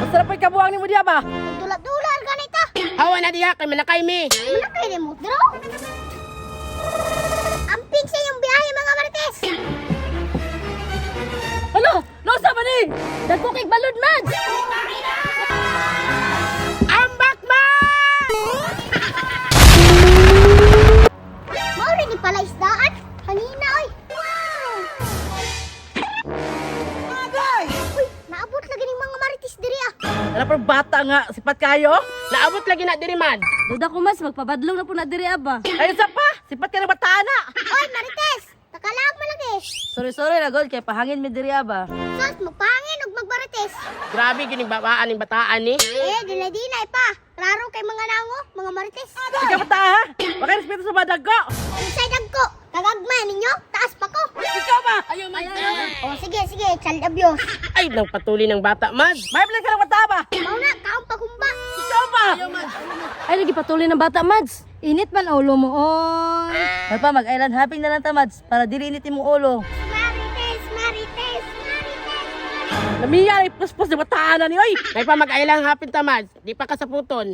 Ang sarap ay kabuang ni mo diya ba? Dula-dula ganita. Hawa na diha kay manakay mi. Malaki ni mo draw. Amping sa inyong biyahe, mga marites. Hala, nausa ba ni? Dagko kay balod, Mads. Ambak man! Mao rin ni pala isdaan. Kanina oy. Wow! Uy, naabot lagi ning mga marites diri ah. Tara pero bata nga, sipat kayo. Naabot lagi na diri man. Duda ko, Mads, magpabadlong na po na diri aba. Ayun sa pa, sipat ka ng bata na. Oy, marites! Takalag malagi. Sorry, sorry na gol kay pahangin mi diri aba. Sus, magpahangin ug magmarites. Grabe gining babaan ning bataan ni. Eh, dinay-dinay pa. Klaro kay mga nango, mga marites. Ikaw bata ha? Baka respeto sa badago. Unsay dagko? Kagagmay ninyo, taas pa ko. Ikaw ba? Ayaw man. Oh, sige, sige, child abuse. Ay, nang patuli ng bata man. May plan ka ng bata ba? Mao na, kaon pakumba. Ikaw ba? Ay lagi patuloy ng bata, Mads. Init man ulo mo, oy. May pa mag-island hopping na lang ta, Mads, para dili init imong ulo. Marites, marites, marites. Namiya ay puspos ng bata na ni oy. May pa mag-ailang hapin ta man. Di pa kasaputon.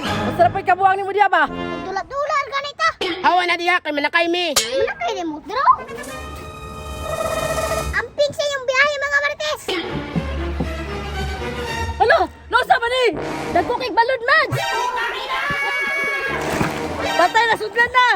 Ang sarap ay kabuang ni mo diya ba? Dula-dula ganita. Hawa na diha kay manakay mi. Malaki ni mo draw. Amping sa inyong biyahe, mga marites. Hala, nausa ba ni? Dagko kay balod, Mads. Patay na sudlan na.